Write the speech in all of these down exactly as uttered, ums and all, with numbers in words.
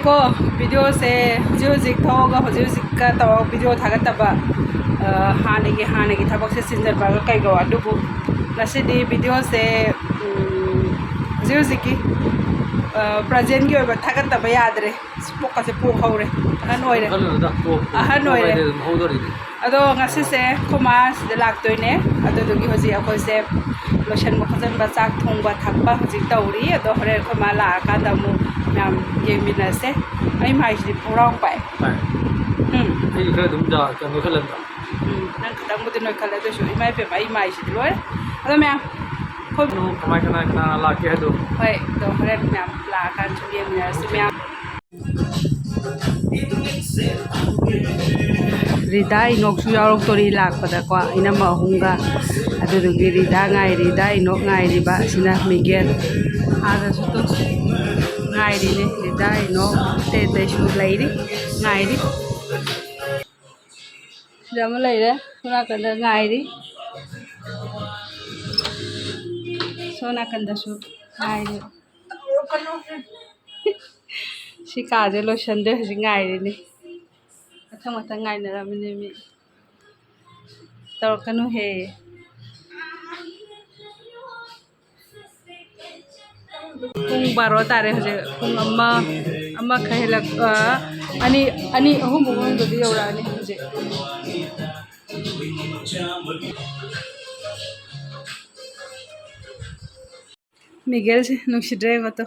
ꯀꯣ, ꯚꯤꯗꯤꯑꯣꯁꯦ ꯍꯧꯖꯤꯛ ꯍꯧꯖꯤꯛ ꯊꯣꯛꯑꯒ ꯍꯧꯖꯤꯛ ꯍꯧꯖꯤꯛꯀ ꯇꯧꯔꯒ ꯚꯤꯗꯤꯑꯣ ꯊꯥꯒꯠꯇꯕ, ꯑ, ꯍꯥꯟꯅꯒꯤ, ꯍꯥꯟꯅꯒꯤ ꯊꯕꯛꯁꯦ ꯆꯤꯟꯖꯟꯕꯒ ꯀꯩꯒ, ꯑꯗꯨꯕꯨ ꯉꯁꯤꯗꯤ ꯚꯤꯗꯤꯑꯣꯁꯦ, ꯎꯝ, ꯍꯧꯖꯤꯛ ꯍꯧꯖꯤꯛꯀꯤ, ꯑ, ꯄ꯭ꯔꯖꯦꯟꯒꯤ ꯑꯣꯏꯕ ꯊꯥꯒꯠꯇꯕ ꯌꯥꯗ꯭ꯔꯦ꯫ ꯄꯣꯛꯀꯁꯦ ꯄꯣꯛ ꯍꯧꯔꯦ, ꯑꯍꯟ ꯑꯣꯏꯔꯦ꯫ ꯈꯜꯂꯨꯅꯨꯗ, ꯄꯣꯛ-, ꯑꯍꯟ ꯄꯣꯛ ꯑꯣꯏꯔꯦ꯫ ꯍꯥꯏꯗꯤ ꯑꯗꯨꯝ ꯍꯧꯗꯣꯔꯤꯅꯤ꯫ ꯑꯗꯣ ꯉꯁꯤꯁꯦ ꯑꯩꯈꯣꯏ ꯃꯥ ꯁꯤꯗ ꯂꯥꯛꯇꯣꯏꯅꯦ꯫ ꯑꯗꯨꯗꯨꯒꯤ ꯍꯧꯖꯤꯛ ꯑꯩꯈꯣꯏꯁꯦ ꯂꯣꯏꯁꯟꯕ ꯈꯣꯠꯆꯟꯕ, ꯆꯥꯛ ꯊꯣꯡꯕ ꯊꯥꯛꯄ ꯍꯧꯖꯤꯛ ꯇꯧꯔꯤ꯫ ꯑꯗꯣ ꯍꯣꯔꯦꯟ ꯑꯩꯈꯣꯏ ꯃꯥ ꯂꯥꯛꯑꯀꯥꯟꯗ ꯑꯃꯨꯛ ꯃꯌꯥꯝ ꯌꯦꯡꯃꯤꯟꯅꯁꯦ꯫ ꯑꯩ ꯃꯥꯏꯁꯤꯗꯤ ꯄꯨꯔꯥ ꯄꯥꯛꯑꯦ꯫ ꯄꯥꯛꯑꯦ꯫ ꯎꯝ꯫ ꯑꯩꯁꯨ ꯈꯔ ꯑꯗꯨꯝ ꯖꯥ-, ꯀꯩꯅꯣ ꯈꯜꯂꯝꯗ꯫ ꯎꯝ, ꯅꯪ ꯈꯤꯇꯪꯕꯨꯗꯤ ꯅꯣꯏꯈꯠꯂꯦ, ꯑꯗꯨꯏꯁꯨ ꯏꯃꯥ ꯏꯕꯦꯝꯃ, ꯑꯩ ꯃꯥꯏꯁꯤꯗꯤ ꯂꯣꯏꯔꯦ꯫ ꯑꯗꯣ ꯃꯌꯥꯝ, ꯑꯩꯈꯣꯏ ꯑꯗꯣ ꯀꯃꯥꯏ, ꯀꯅꯥ, ꯀꯅꯥ ꯂꯥꯛꯀꯦ ꯍꯥꯏꯗꯣ? ꯍꯣꯏ, ꯑꯗꯣ ꯍꯣꯔꯦꯟ ꯃꯌꯥꯝ ꯂꯥꯛꯑꯀꯥꯟꯗ ꯁꯨꯝ ꯌꯦꯡꯃꯤꯟꯅꯔꯁꯤ ꯃꯌꯥꯝ꯫ ꯔꯤꯗꯥ ꯏꯅꯣꯛꯁꯨ ꯌꯥꯎꯔꯛꯇꯣꯔꯤ ꯂꯥꯛꯄꯗꯀꯣ, ꯏꯅꯝꯃ ꯑꯍꯨꯝꯒ꯫ ꯑꯗꯨꯗꯨꯒꯤ ꯔꯤꯗꯥ ꯉꯥꯏꯔꯤ, ꯔꯤꯗꯥ ꯏꯅꯣꯛ ꯉꯥꯏꯔꯤꯕ, ꯑꯁꯤꯅ ꯃꯤꯒꯦꯜ꯫ ꯑꯥꯗꯁꯨ ꯑꯗꯨꯝ ꯉꯥꯏꯔꯤꯅꯦ ꯔꯤꯗꯥ ꯏꯅꯣꯛ, ꯑꯇꯩ ꯑꯇꯩꯁꯨ ꯂꯩꯔꯤ, ꯉꯥꯏꯔꯤ꯫ ꯁꯤꯗ ꯑꯃ ꯂꯩꯔꯦ, ꯁꯣꯝ ꯅꯥꯀꯟꯗ ꯉꯥꯏꯔꯤ, ꯁꯣꯝ ꯅꯥꯀꯟꯗꯁꯨ ꯉꯥꯏꯔꯤ꯫ ꯁꯤ ꯀꯥꯁꯦ ꯂꯣꯏꯁꯟꯗꯦ, ꯍꯧꯖꯤꯛ ꯉꯥꯏꯔꯤꯅꯤ꯫ ꯃꯊꯪ ꯃꯊꯪ ꯉꯥꯏꯅꯔꯝꯃꯤꯅꯦ ꯃꯤ꯫ ꯇꯧꯔꯛꯀꯅꯨꯍꯦ꯫ ꯄꯨꯡ ꯕꯥꯔꯣ ꯇꯥꯔꯦ ꯍꯧꯖꯤꯛ꯫ ꯄꯨꯡ ꯑꯃ, ꯑꯃ ꯈꯔ ꯍꯦꯜꯂꯛ-, ꯑ, ꯑꯅꯤ, ꯑꯅꯤ, ꯑꯍꯨꯝ ꯃꯅꯨꯡꯗꯗꯤ ꯌꯧꯔꯛꯑꯅꯤ ꯍꯧꯖꯤꯛ꯫ ꯃꯤꯒꯦꯜꯁꯦ ꯅꯨꯡꯁꯤꯗ꯭ꯔꯦ ꯃꯇꯣ꯫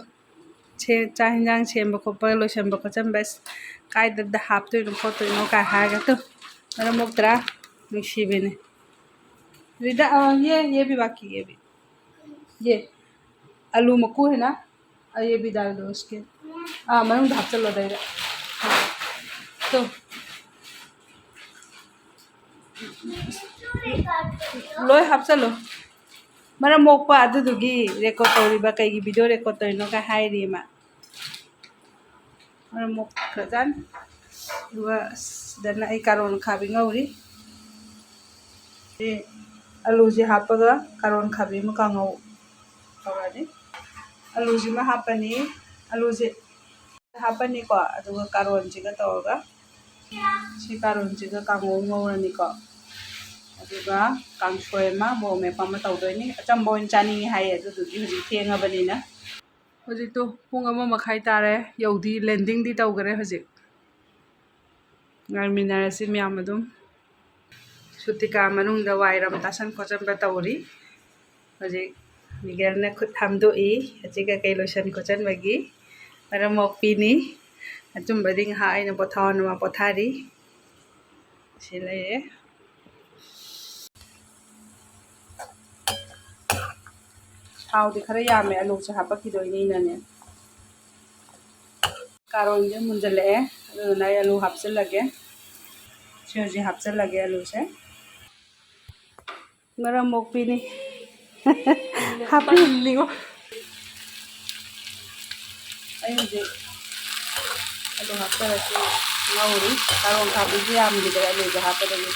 ꯁꯦ-, ꯆꯥꯛ ꯍꯦꯟꯖꯥꯡ ꯁꯦꯝꯕ ꯈꯣꯠꯄ, ꯂꯣꯏꯁꯟꯕ ꯈꯣꯠꯆꯟꯕ, ꯑꯁ, ꯀꯥꯏꯗ ꯍꯥꯞꯇꯣꯏꯅꯣ ꯈꯣꯠꯇꯣꯏꯅꯣ ꯀꯥꯏ ꯍꯥꯏꯔꯒ ꯇꯨ, ꯃꯔꯝ ꯃꯣꯛꯇ꯭ꯔꯥ? ꯅꯨꯡꯁꯤꯕꯅꯦ꯫ ꯔꯤꯗꯥ, ꯑ, ꯌꯦ, ꯌꯦ ꯚꯤ ꯕꯥꯀꯤ, ꯌꯦ ꯚꯤ꯫ ꯌꯦ꯫ ꯑꯂꯨ ꯃꯀꯨ ꯍꯦꯟꯅ, ꯑ, ꯌꯦ ꯚꯤ ꯗꯥꯜ ꯗꯣ ꯎꯁꯀꯦ꯫ ꯑꯥ, ꯃꯅꯨꯡꯗ ꯍꯥꯞꯆꯜꯂꯣ ꯑꯗꯩꯗ꯫ ꯇꯨ꯫ ꯂꯣꯏ ꯍꯥꯞꯆꯜꯂꯣ꯫ ꯃꯔꯝ ꯃꯣꯛꯄ ꯑꯗꯨꯗꯨꯒꯤ ꯔꯦꯀꯣꯔꯠ ꯇꯧꯔꯤꯕ, ꯀꯩꯒꯤ ꯚꯤꯗꯤꯑꯣ ꯔꯦꯀꯣꯔꯠ ꯇꯧꯔꯤꯅꯣ ꯀꯥꯏ ꯍꯥꯏꯔꯤ ꯃꯥ꯫ ꯃꯔꯝ ꯃꯣꯛꯈ꯭ꯔꯖꯥꯠꯅꯤ꯫ ꯑꯗꯨꯒ ꯁꯤꯗꯅ ꯑꯩ ꯀꯥꯔꯣꯟ ꯑꯈꯥꯕꯤ ꯉꯧꯔꯤ꯫ ꯁꯤ ꯑꯂꯨꯁꯦ ꯍꯥꯞꯄꯒ ꯀꯥꯔꯣꯟ ꯑꯈꯥꯕꯤ ꯑꯃ ꯀꯥꯡꯉꯧ ꯇꯧꯔꯅꯤ꯫ ꯑꯂꯨꯁꯤꯃ ꯍꯥꯞꯄꯅꯤ꯫ ꯑꯂꯨꯁꯦ ꯍꯥꯞꯄꯅꯤꯀꯣ꯫ ꯑꯗꯨꯒ ꯀꯥꯔꯣꯟꯁꯤꯒ ꯇꯧꯔꯒ, ꯁꯤ ꯀꯥꯔꯣꯟꯁꯤꯒ ꯀꯥꯡꯉꯧ ꯉꯧꯔꯅꯤꯀꯣ꯫ ꯑꯗꯨꯒ ꯀꯥꯡꯁꯣꯏ ꯑꯃ, ꯃꯣꯔꯣꯛ ꯃꯦꯠꯄ ꯑꯃ ꯇꯧꯗꯣꯏꯅꯤ꯫ ꯑꯆꯝꯕ ꯑꯣꯏꯅ ꯆꯥꯅꯤꯡꯉꯤ ꯍꯥꯏꯌꯦ, ꯑꯗꯨꯗꯨꯒꯤ ꯍꯧꯖꯤꯛ ꯊꯦꯡꯉꯕꯅꯤꯅ꯫ ꯍꯧꯖꯤꯛꯇꯣ ꯄꯨꯡ ꯑꯃ ꯃꯈꯥꯏ ꯇꯥꯔꯦ, ꯌꯧꯗꯤ, ꯂꯦꯟꯗꯤꯡꯗꯤ ꯇꯧꯈꯔꯦ꯫ ꯍꯧꯖꯤꯛ ꯉꯥꯏꯃꯤꯟꯅꯔꯁꯤ ꯃꯌꯥꯝ ꯑꯗꯨꯝ꯫ ꯁꯨꯇꯤꯀꯥ ꯃꯅꯨꯡꯗ ꯋꯥꯏꯔꯝ ꯇꯥꯁꯟ ꯈꯣꯠꯆꯟꯕ ꯇꯧꯔꯤ꯫ ꯍꯧꯖꯤꯛ ꯃꯤꯒꯦꯜꯅ ꯈꯨꯠ ꯍꯥꯝꯗꯣꯛꯏ, ꯑꯁꯤ ꯀꯩꯀꯩ ꯂꯣꯏꯁꯟ ꯈꯣꯠꯆꯟꯕꯒꯤ꯫ ꯃꯔꯝ ꯃꯣꯛꯄꯤꯅꯤ꯫ ꯑꯆꯨꯝꯕꯗꯤ ꯉꯥꯏꯍꯥꯛ ꯑꯩꯅ ꯄꯣꯊꯥꯍꯟꯅꯕ ꯄꯣꯊꯥꯔꯤ꯫ ꯁꯤ ꯂꯩꯔꯦ꯫ ꯊꯥꯎꯗꯤ ꯈꯔ ꯌꯥꯝꯃꯦ, ꯑꯂꯨꯁꯦ ꯍꯥꯄꯛꯈꯤꯗꯣꯏꯅꯤꯅꯅꯦ꯫ ꯀꯥꯔꯣꯟꯁꯦ ꯃꯨꯟꯖꯜꯂꯛꯑꯦ, ꯑꯗꯨꯗꯨꯅ ꯑꯩ ꯑꯂꯨ ꯍꯥꯞꯆꯤꯜꯂꯒꯦ꯫ ꯁꯤ ꯍꯧꯖꯤꯛ ꯍꯥꯞꯆꯤꯜꯂꯒꯦ ꯑꯂꯨꯁꯦ꯫ ꯃꯔꯝ ꯃꯣꯛꯄꯤꯅꯤ꯫ ꯍꯥꯞꯄꯤꯅꯤꯉꯣ꯫ ꯑꯩ ꯍꯧꯖꯤꯛ ꯑꯂꯨ ꯍꯥꯞꯆꯔꯁꯤ꯫ ꯉꯧꯔꯤ꯫ ꯀꯥꯔꯣꯟ ꯈꯥꯕꯤꯁꯨ ꯌꯥꯝꯈꯤꯗ꯭ꯔꯦ ꯑꯂꯨꯗꯣ ꯍꯥꯞꯄꯗꯒꯤ꯫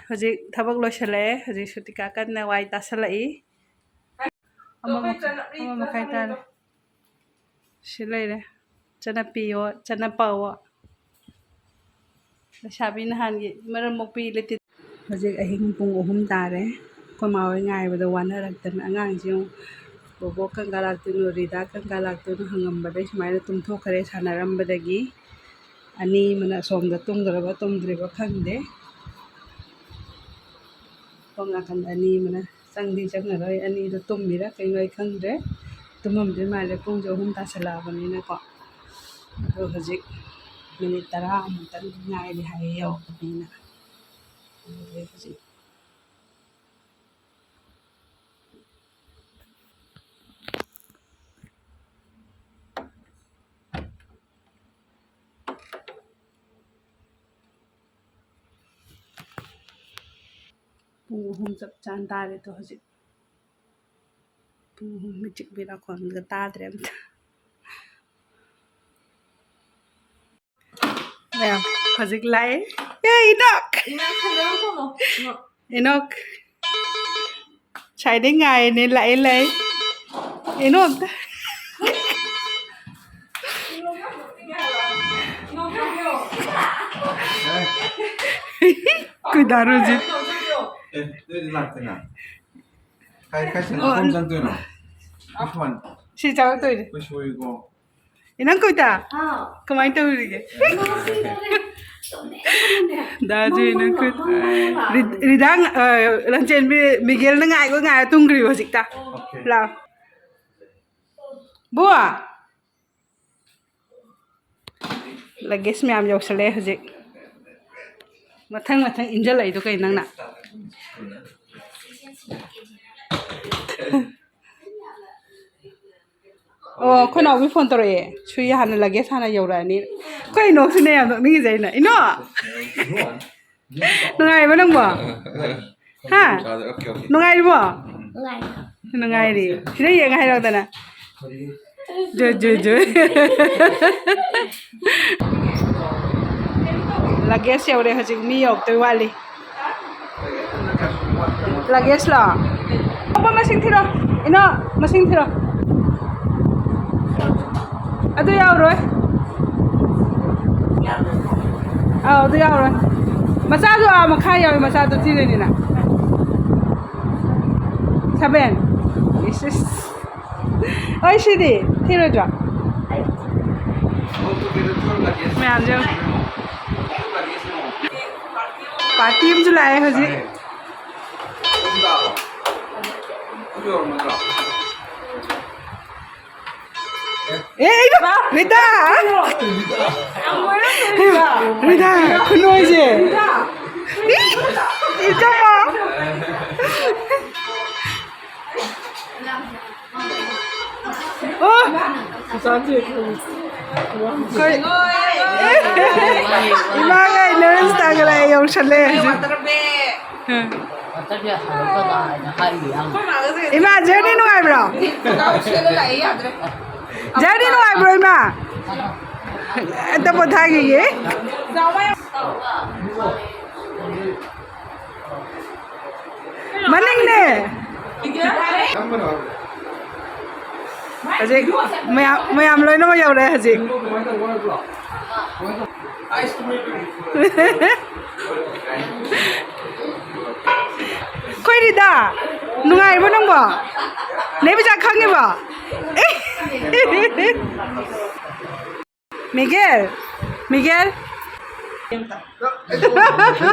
ꯍꯧꯖꯤꯛ ꯊꯕꯛ ꯂꯣꯏꯁꯤꯜꯂꯛꯑꯦ꯫ ꯍꯧꯖꯤꯛ ꯁꯨꯇꯤꯀꯥ ꯀꯟꯅ ꯋꯥꯏ ꯇꯥꯁꯜꯂꯛꯏ꯫ ꯑꯃ ꯃꯈꯥꯏ, ꯑꯃ ꯃꯈꯥꯏ ꯇꯥꯔꯦ꯫ ꯁꯤ ꯂꯩꯔꯦ꯫ ꯆꯅꯞꯄꯤꯌꯣ, ꯆꯅꯞꯄꯑꯣ꯫ ꯂꯩꯁꯥꯕꯤ ꯅꯍꯥꯟꯒꯤ ꯃꯔꯝ ꯃꯣꯛꯄꯤ ꯂꯩꯇꯦ꯫ ꯍꯧꯖꯤꯛ ꯑꯍꯤꯡ ꯄꯨꯡ ꯑꯍꯨꯝ ꯇꯥꯔꯦ꯫ ꯑꯩꯈꯣꯏ ꯃꯥ ꯍꯣꯏ ꯉꯥꯏꯕꯗ ꯋꯥꯅꯔꯛꯇꯅ ꯑꯉꯥꯡꯁꯤ ꯌꯦꯡꯉꯨ, "ꯕꯣꯕꯣꯛ ꯀꯔꯝ ꯀꯥꯟ ꯂꯥꯛꯇꯣꯏꯅꯣ, ꯔꯤꯗꯥ ꯀꯔꯝ ꯀꯥꯟ ꯂꯥꯛꯇꯣꯏꯅꯣ?" ꯍꯪꯉꯝꯕꯗꯩ ꯁꯨꯃꯥꯏꯅ ꯇꯨꯝꯊꯣꯛꯈ꯭ꯔꯦ ꯁꯥꯟꯅꯔꯝꯕꯗꯒꯤ꯫ ꯑꯅꯤ ꯑꯃꯅ ꯑꯁꯣꯝꯗ ꯇꯨꯝꯈ꯭ꯔꯕ ꯇꯨꯝꯗ꯭ꯔꯤꯕ ꯈꯪꯗꯦ꯫ ꯁꯣꯝ ꯅꯥꯀꯟꯗ ꯑꯅꯤ ꯑꯃꯅ ꯆꯪꯗꯤ ꯆꯪꯉꯔꯣꯏ, ꯑꯅꯤꯗꯣ ꯇꯨꯝꯃꯤꯔ ꯀꯩꯅꯣ ꯑꯩ ꯈꯪꯗ꯭ꯔꯦ꯫ ꯇꯨꯝꯃꯝꯗꯣꯏ ꯃꯥꯜꯂꯦ, ꯄꯨꯡꯁꯨ ꯑꯍꯨꯝ ꯇꯥꯁꯜꯂꯛꯑꯕꯅꯤꯅꯀꯣ꯫ ꯑꯗꯣ ꯍꯧꯖꯤꯛ ꯃꯤꯅꯤꯠ ꯇꯔꯥꯃꯨꯛꯇꯪ ꯉꯥꯏꯔꯦ ꯍꯥꯏꯌꯦ ꯌꯧꯔꯛꯄꯅꯤꯅ꯫ ꯑꯗꯨꯗꯤ ꯍꯧꯖꯤꯛ ꯄꯨꯡ ꯑꯍꯨꯝ ꯆꯞ ꯆꯥꯅ ꯇꯥꯔꯦ꯫ ꯑꯗꯣ ꯍꯧꯖꯤꯛ ꯄꯨꯡ ꯑꯍꯨꯝ ꯃꯤꯆꯤꯛ ꯃꯤꯔꯥꯎꯈꯣꯟꯒ ꯇꯥꯗ꯭ꯔꯦ ꯑꯝꯇ꯫ ꯃꯌꯥꯝ, ꯍꯧꯖꯤꯛ ꯂꯥꯛꯑꯦ꯫ ꯑꯦ, ꯏꯅꯣꯛ! ꯏꯅꯣꯛ! ꯁꯥꯏꯗꯩ ꯉꯥꯏꯔꯤꯅꯦ, ꯂꯥꯛꯑꯦ, ꯂꯥꯛꯑꯦ꯫ ꯏꯅꯣꯛ ꯑꯝꯇ꯫ ꯀꯣꯏꯗꯥꯔꯨꯁꯦ꯫ ꯑꯦ, ꯅꯣꯏꯗꯤ ꯂꯥꯛꯇꯅ꯫ ꯀꯥꯏ, ꯀꯥꯏ ꯆꯪ-, ꯑꯣ, ꯀꯥꯏ ꯆꯪꯗꯣꯏꯅꯣ? ꯁꯤ ꯆꯪꯉꯛꯇꯣꯏꯅꯦ꯫ ꯑꯩꯈꯣꯏ ꯁꯣꯏꯀꯣ꯫ ꯏꯅꯪ ꯀꯣꯏꯇꯥ? ꯍꯥꯎ꯫ ꯀꯃꯥꯏꯅ ꯇꯧꯔꯤꯒꯦ? ꯃꯥꯁꯤ ꯂꯣꯏꯔꯦ꯫ ꯗꯥꯁꯦ ꯏꯅꯪ ꯀꯣꯏꯇꯥ꯫ ꯃꯪ ꯃꯪ ꯔꯤ-, ꯔꯤꯗꯥ, ꯑ, ꯂꯟꯆꯦꯟꯕꯤ, ꯃꯤꯒꯦꯜꯅ ꯉꯥꯏꯒꯣ ꯉꯥꯏꯔ ꯇꯨꯝꯈ꯭ꯔꯤꯕ ꯍꯧꯖꯤꯛꯇ꯫ ꯑꯣꯀꯦ꯫ ꯂꯥꯎ꯫ ꯕꯨ! Luggage ꯃꯌꯥꯝ ꯌꯧꯁꯜꯂꯛꯑꯦ ꯍꯧꯖꯤꯛ꯫ ꯃꯊꯪ ꯃꯊꯪ ꯏꯟꯖꯜꯂꯛꯏꯗꯣ ꯀꯩ ꯅꯪꯅ? ꯑꯣ, ꯑꯩꯈꯣꯏ ꯅꯥꯎꯕꯤ phone ꯇꯧꯔꯛꯑꯦ꯫ ꯁꯨꯏ ꯍꯥꯟꯅ luggage ꯍꯥꯟꯅ ꯌꯧꯔꯛꯑꯅꯤ꯫ ꯑꯩꯈꯣꯏ ꯏꯅꯣꯛꯁꯤꯅꯦ ꯌꯥꯝ ꯅꯣꯛꯅꯤꯡꯉꯤꯁꯦ ꯑꯩꯅ꯫ ꯏꯅꯣ! ꯅꯨꯡꯉꯥꯏꯔꯤꯕꯣ ꯅꯪꯕꯣ? ꯍꯥ? Okay, okay. ꯅꯨꯡꯉꯥꯏꯔꯤꯕꯣ? ꯅꯨꯡꯉꯥꯏꯔꯤ꯫ ꯁꯤꯗ ꯌꯦꯡꯉ ꯍꯥꯏꯔꯛꯑꯣꯗꯅ꯫ ꯖꯣꯏ, ꯖꯣꯏ, ꯖꯣꯏ꯫ Luggage ꯌꯧꯔꯦ ꯍꯧꯖꯤꯛ, ꯃꯤ ꯌꯧꯔꯛꯇꯣꯏ ꯋꯥꯠꯂꯤ꯫ Luggage ꯂꯣ? ꯑꯄꯣ ꯃꯁꯤꯡ ꯊꯤꯔꯣ꯫ ꯏꯅꯣ, ꯃꯁꯤꯡ ꯊꯤꯔꯣ꯫ ꯑꯗꯨ ꯌꯥꯎꯔꯣꯏ꯫ ꯑꯥꯎ, ꯑꯗꯨ ꯌꯥꯎꯔꯣꯏ꯫ ꯃꯆꯥꯗꯣ ꯑꯥ ꯃꯈꯥ ꯌꯥꯎꯋꯦ, ꯃꯆꯥꯗꯣ ꯊꯤꯗꯣꯏꯅꯤꯅ꯫ Seven꯫ ꯏꯁ, ꯏꯁ꯫ ꯑꯩ ꯁꯤꯗꯤ ꯊꯤꯔꯣꯏꯗ꯭ꯔꯣ? ꯃꯌꯥꯝꯁꯦ ꯌꯦꯡꯉꯣ꯫ Party ꯑꯃꯁꯨ ꯂꯥꯛꯑꯦ ꯍꯧꯖꯤꯛ꯫ ꯑꯦ, ꯑꯩꯅ ꯔꯤꯇꯥ! ꯔꯤꯇꯥ, ꯈꯨꯅꯣꯏꯁꯦ꯫ ꯏ, ꯏꯆꯝꯃ꯫ ꯑꯣ! ꯑꯩꯈꯣꯏ ꯏꯃꯥꯒ ꯏꯅꯔꯁ ꯇꯥꯒ ꯂꯥꯛꯑꯦ, ꯌꯧꯁꯜꯂꯦ ꯍꯧꯖꯤꯛ꯫ ꯏꯃꯥ, journey ꯅꯨꯡꯉꯥꯏꯕ꯭ꯔꯣ? Journey ꯅꯨꯡꯉꯥꯏꯕ꯭ꯔꯣ, ꯏꯃꯥ? ꯑꯝꯇ ꯄꯣꯊꯥꯈꯤꯒꯦ꯫ ꯃꯅꯤꯡꯅꯦ꯫ ꯍꯧꯖꯤꯛ ꯃꯌꯥꯝ, ꯃꯌꯥꯝ ꯂꯣꯏꯅꯃꯛ ꯌꯧꯔꯦ ꯍꯧꯖꯤꯛ꯫ ꯑꯩꯈꯣꯏ ꯔꯤꯗꯥ, ꯅꯨꯡꯉꯥꯏꯔꯤꯕꯣ ꯅꯪꯕꯣ? ꯅꯦꯕꯤꯖꯥ ꯈꯪꯉꯤꯕꯣ? ꯃꯤꯒꯦꯜ, ꯃꯤꯒꯦꯜ꯫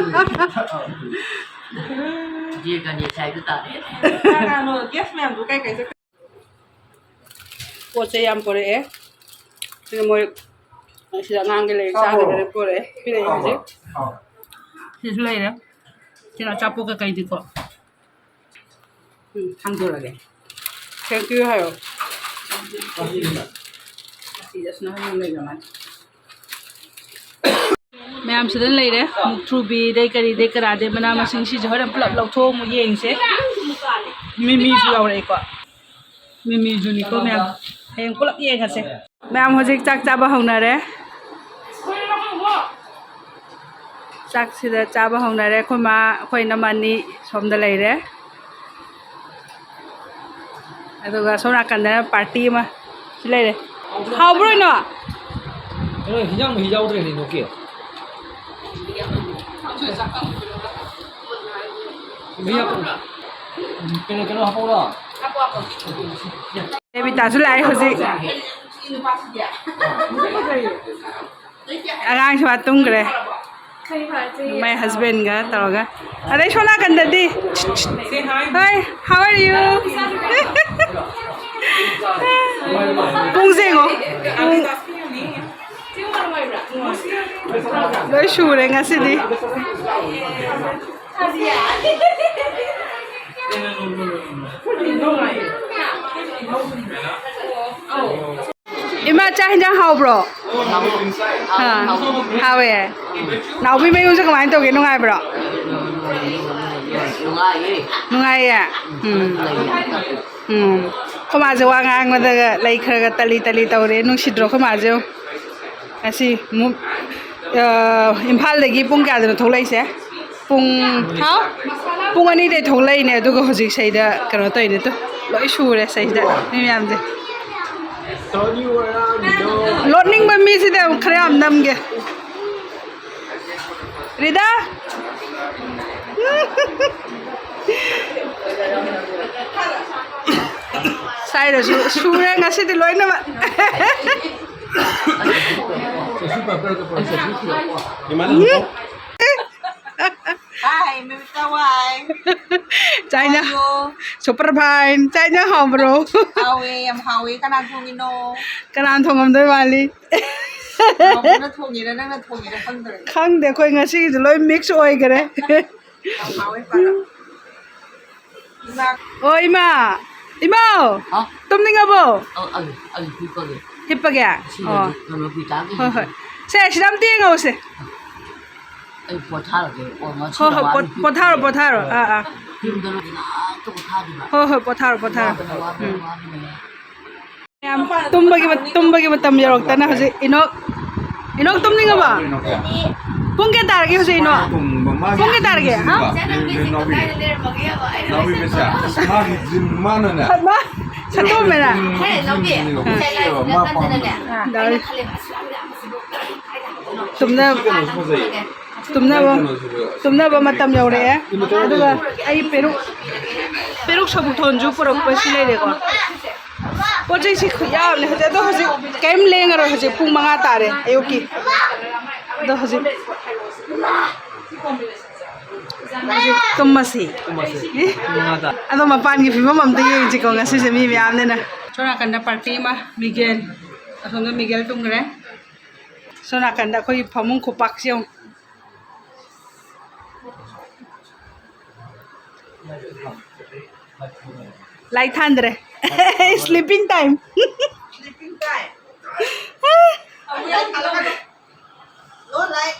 ꯌꯦꯡꯒꯅꯤ ꯁꯥꯏꯗ ꯇꯥꯔꯦ꯫ ꯀꯅꯥꯅꯣ ꯒꯦꯁ ꯃꯌꯥꯝꯗꯣ ꯀꯥꯏ ꯀꯥꯏ ꯆꯠꯈ꯭ꯔꯦ? ꯄꯣꯠ ꯆꯩ ꯌꯥꯝ ꯄꯣꯔꯛꯑꯦ꯫ ꯁꯤꯗ ꯃꯣꯏ, ꯁꯤꯗ ꯑꯉꯥꯡꯒꯤ ꯂꯩꯔꯤꯛ ꯆꯥꯅꯕꯅ ꯄꯣꯔꯛꯑꯦ, ꯄꯤꯔꯛꯑꯦ ꯍꯧꯖꯤꯛ꯫ ꯁꯤꯁꯨ ꯂꯩꯔꯦ꯫ ꯁꯤꯅ ꯑꯆꯥꯄꯣꯠ ꯀꯩꯀꯩꯗꯤꯀꯣ꯫ ꯎꯝ, ꯊꯥꯡꯗꯣꯔꯒꯦ꯫ Thank you ꯍꯥꯏꯌꯣ꯫ ꯑꯁꯤꯗꯁꯨ ꯅꯪ ꯂꯩꯕ ꯃꯥꯜꯂꯦ꯫ ꯃꯌꯥꯝ ꯁꯤꯗ ꯂꯩꯔꯦ꯫ ꯃꯨꯛꯊ꯭ꯔꯨꯕꯤꯗꯩ ꯀꯔꯤꯗꯩ ꯀꯔꯥꯗꯩ ꯃꯅꯥ ꯃꯁꯤꯡ ꯁꯤꯁꯦ ꯍꯣꯔꯦꯟ ꯄꯨꯂꯞ ꯂꯧꯊꯣꯛꯑ ꯑꯃꯨꯛ ꯌꯦꯡꯁꯦ꯫ ꯃꯤꯃꯤꯁꯨ ꯌꯥꯎꯔꯛꯑꯦꯀꯣ꯫ ꯃꯤꯃꯤꯁꯨꯅꯤꯀꯣ ꯃꯌꯥꯝ꯫ ꯍꯌꯦꯡ ꯄꯨꯂꯞ ꯌꯦꯡꯉꯁꯦ꯫ ꯃꯌꯥꯝ ꯍꯧꯖꯤꯛ ꯆꯥꯛ ꯆꯥꯕ ꯍꯧꯅꯔꯦ꯫ ꯆꯥꯛꯁꯤꯗ ꯆꯥꯕ ꯍꯧꯅꯔꯦ꯫ ꯑꯩꯈꯣꯏ ꯃꯥ, ꯑꯩꯈꯣꯏ ꯏꯅꯝꯃ ꯑꯅꯤ ꯁꯣꯝꯗ ꯂꯩꯔꯦ꯫ ꯑꯗꯨꯒ ꯁꯣꯝ ꯅꯥꯀꯟꯗꯅ ꯄꯥꯔꯇꯤ ꯑꯃ ꯁꯤ ꯂꯩꯔꯦ꯫ ꯍꯥꯎꯕ꯭ꯔꯣ ꯏꯅꯣ? ꯀꯩꯅꯣ, ꯍꯤꯟꯖꯥꯡ ꯃꯍꯤ ꯌꯥꯎꯗ꯭ꯔꯦꯅꯦ, ꯏꯅꯣꯀꯤ꯫ ꯃꯍꯤ ꯍꯥꯞꯄ꯭ꯔꯣ? ꯀꯩꯅꯣ, ꯀꯩꯅꯣ ꯍꯥꯞꯄꯛꯎꯔꯣ? ꯗꯦꯕꯤꯇꯥꯁꯨ ꯂꯥꯛꯑꯦ ꯍꯧꯖꯤꯛ꯫ ꯑꯉꯥꯡꯁꯨ ꯑꯥ ꯇꯨꯝꯈ꯭ꯔꯦ꯫ ꯃꯥꯏ ꯍꯁꯕꯦꯟꯒ ꯇꯧꯔꯒ꯫ ꯑꯗꯩ ꯁꯣꯝ ꯅꯥꯀꯟꯗꯗꯤ, Hi, how are you? ꯄꯨꯡꯁꯦ ꯌꯦꯡꯉꯣ꯫ ꯄꯨꯡ ꯂꯣꯏ ꯁꯨꯔꯦ ꯉꯁꯤꯗꯤ꯫ ꯏꯃꯥ, ꯆꯥꯛ ꯍꯤꯟꯖꯥꯡ ꯍꯥꯎꯕ꯭ꯔꯣ? ꯑꯥ, ꯍꯥꯎꯋꯦ꯫ ꯅꯥꯎꯕꯤ ꯃꯌꯨꯝꯁꯦ ꯀꯃꯥꯏꯅ ꯇꯧꯒꯦ? ꯅꯨꯡꯉꯥꯏꯕ꯭ꯔꯣ? ꯅꯨꯡꯉꯥꯏꯌꯦ꯫ ꯎꯝ꯫ ꯎꯝ꯫ ꯑꯩꯈꯣꯏ ꯃꯥꯁꯦ ꯋꯥ ꯉꯥꯡꯕꯗꯒ ꯂꯩ ꯈꯔꯒ ꯇꯠꯂꯤ ꯇꯠꯂꯤ ꯇꯧꯔꯦ꯫ ꯅꯨꯡꯁꯤꯗ꯭ꯔꯣ ꯑꯩꯈꯣꯏ ꯃꯥꯁꯦ? ꯑꯁꯤ ꯃꯨ-, ꯑ, ꯏꯝꯐꯥꯜꯗꯒꯤ ꯄꯨꯡ ꯀꯌꯥꯗꯅꯣ ꯊꯣꯛꯂꯛꯏꯁꯦ? ꯄꯨꯡ, ꯍꯥꯎ? ꯄꯨꯡ ꯑꯅꯤꯗꯩ ꯊꯣꯛꯂꯛꯏꯅꯦ, ꯑꯗꯨꯒ ꯍꯧꯖꯤꯛ ꯁꯩꯗ ꯀꯩꯅꯣ ꯇꯧꯔꯤꯅꯦ꯫ ꯇꯨ, ꯂꯣꯏ ꯁꯨꯔꯦ ꯁꯩꯁꯤꯗ ꯃꯤ ꯃꯌꯥꯝꯁꯦ꯫ ꯂꯣꯠꯅꯤꯡꯕ ꯃꯤꯁꯤꯗꯤ ꯑꯃꯨꯛ ꯈꯔ ꯌꯥꯝ ꯅꯝꯒꯦ꯫ ꯔꯤꯗꯥ? ꯁ꯭ꯋꯥꯏꯗꯁꯨ ꯁꯨꯔꯦ ꯉꯁꯤꯗꯤ ꯂꯣꯏꯅꯃꯛ꯫ ꯆꯥꯏꯅ꯫ ꯁꯨꯄꯔ ꯐꯥꯏꯟ꯫ ꯆꯥꯏꯅ ꯍꯥꯎꯕ꯭ꯔꯣ? ꯍꯥꯎꯋꯦ, ꯌꯥꯝ ꯍꯥꯎꯋꯦ꯫ ꯀꯅꯥ ꯊꯣꯡꯉꯤꯅꯣ? ꯀꯅꯥꯅ ꯊꯣꯡꯉꯝꯗꯣꯏ ꯃꯥꯜꯂꯤ? ꯍꯥꯎꯕꯅ ꯊꯣꯡꯉꯤꯔ, ꯅꯪꯅ ꯊꯣꯡꯉꯤꯔ ꯈꯪꯗ꯭ꯔꯦ꯫ ꯈꯪꯗꯦ, ꯑꯩꯈꯣꯏ ꯉꯁꯤꯒꯤꯁꯨ ꯂꯣꯏ ꯃꯤꯛꯁ ꯑꯣꯏꯈꯔꯦ꯫ ꯌꯥꯝ ꯍꯥꯎꯋꯦ, ꯐꯔꯦ꯫ ꯏꯃꯥ꯫ ꯑꯣ, ꯏꯃꯥ꯫ ꯏꯃꯥ! ꯍꯥ? ꯇꯨꯝꯅꯤꯡꯉꯕꯣ? ꯑ, ꯑ, ꯑ, ꯍꯤꯞꯄꯒꯦ꯫ ꯍꯤꯞꯄꯒꯦ? ꯁꯤꯗꯗꯤ ꯑꯣ꯫ ꯀꯩꯅꯣ ꯄꯤꯇꯥꯒꯤ ꯍꯣꯏ, ꯍꯣꯏ꯫ ꯁꯦ, ꯁꯤꯗ ꯑꯝꯇ ꯌꯦꯡꯉꯧꯁꯦ꯫ ꯑꯩ ꯄꯣꯊꯥꯔꯒꯦ꯫ ꯑꯣ, ꯉꯁꯤ ꯍꯣꯏ, ꯍꯣꯏ, ꯋꯥꯅ ꯄꯣ-, ꯄꯣꯊꯥꯔꯣ, ꯄꯣꯊꯥꯔꯣ꯫ ꯑꯥ, ꯑꯥ꯫ ꯌꯨꯝꯗ ꯉꯥꯏꯍꯥꯛꯇ ꯄꯣꯊꯥꯗꯣꯏꯕ꯫ ꯍꯣꯏ, ꯍꯣꯏ, ꯄꯣꯊꯥꯔꯣ, ꯄꯣꯊꯥꯔꯣ꯫ ꯋꯥꯕꯅ, ꯎꯝ꯫ ꯋꯥꯕꯅ꯫ ꯌꯥꯝ ꯇꯨꯝꯕꯒꯤ ꯃ-, ꯇꯨꯝꯕꯒꯤ ꯃꯇꯝ ꯌꯧꯔꯛꯇꯅ ꯍꯧꯖꯤꯛ ꯏꯅꯣꯛ, ꯏꯅꯣꯛ ꯇꯨꯝꯅꯤꯡꯉꯕꯣ? ꯄꯨꯡ ꯀꯌꯥ ꯇꯥꯔꯒꯦ ꯍꯧꯖꯤꯛ ꯏꯅꯣꯛ? ꯄꯨꯡ ꯀꯌꯥ ꯇꯥꯔꯒꯦ? ꯍꯥ? ꯅꯥꯎꯕꯤꯁꯦ, ꯃꯥꯒꯤ ꯖꯤꯝ ꯃꯥꯅꯅꯦ꯫ ꯍꯩꯃꯥ, ꯁꯠꯇꯣꯛꯑꯝꯃꯦꯅ? ꯄꯨꯡ ꯖꯤꯝ ꯃꯥ ꯄꯥꯝꯕꯅꯦ꯫ ꯇꯨꯝꯅ-, ꯇꯨꯝꯅꯕ, ꯇꯨꯝꯅꯕ ꯃꯇꯝ ꯌꯧꯔꯛꯑꯦ꯫ ꯑꯗꯨꯒ ꯑꯩ ꯄꯦꯔꯨꯛ, ꯄꯦꯔꯨꯛ ꯁꯕꯨꯛꯊꯣꯟꯁꯨ ꯄꯨꯔꯛꯄꯁꯨ ꯂꯩꯔꯦꯀꯣ꯫ ꯄꯣꯠ ꯆꯩꯁꯤ ꯈꯨꯌꯥꯝꯅꯦ ꯍꯧꯖꯤꯛ꯫ ꯑꯗꯣ ꯍꯧꯖꯤꯛ ꯀꯔꯤꯝ ꯂꯦꯡꯉꯔꯣꯏ꯫ ꯍꯧꯖꯤꯛ ꯄꯨꯡ ꯃꯉꯥ ꯇꯥꯔꯦ ꯑꯌꯨꯛꯀꯤ꯫ ꯑꯗꯣ ꯍꯧꯖꯤꯛ, ꯍꯧꯖꯤꯛ ꯇꯨꯝꯃꯁꯤ꯫ ꯇꯨꯝꯃꯁꯤ꯫ ꯄꯨꯡ ꯃꯉꯥ ꯇꯥꯔꯦ꯫ ꯑꯗꯣ ꯃꯄꯥꯟꯒꯤ ꯐꯤꯕꯝ ꯑꯝꯇ ꯌꯦꯡꯁꯤꯀꯣ ꯉꯁꯤꯁꯦ ꯃꯤ ꯃꯌꯥꯝꯅꯤꯅ꯫ ꯁꯣꯝ ꯅꯥꯀꯟꯗ ꯄꯥꯔꯇꯤ ꯑꯃ, ꯃꯤꯒꯦꯜ꯫ ꯑꯁꯣꯝꯗ ꯃꯤꯒꯦꯜ ꯇꯨꯝꯈ꯭ꯔꯦ꯫ ꯁꯣꯝ ꯅꯥꯀꯟꯗ ꯑꯩꯈꯣꯏꯒꯤ ꯐꯃꯨꯡ ꯈꯨꯄꯥꯛꯁꯦ ꯌꯦꯡꯉꯨ꯫ Light ꯊꯥꯟꯗ꯭ꯔꯦ꯫ Sleeping time꯫ Sleeping time꯫ No light꯫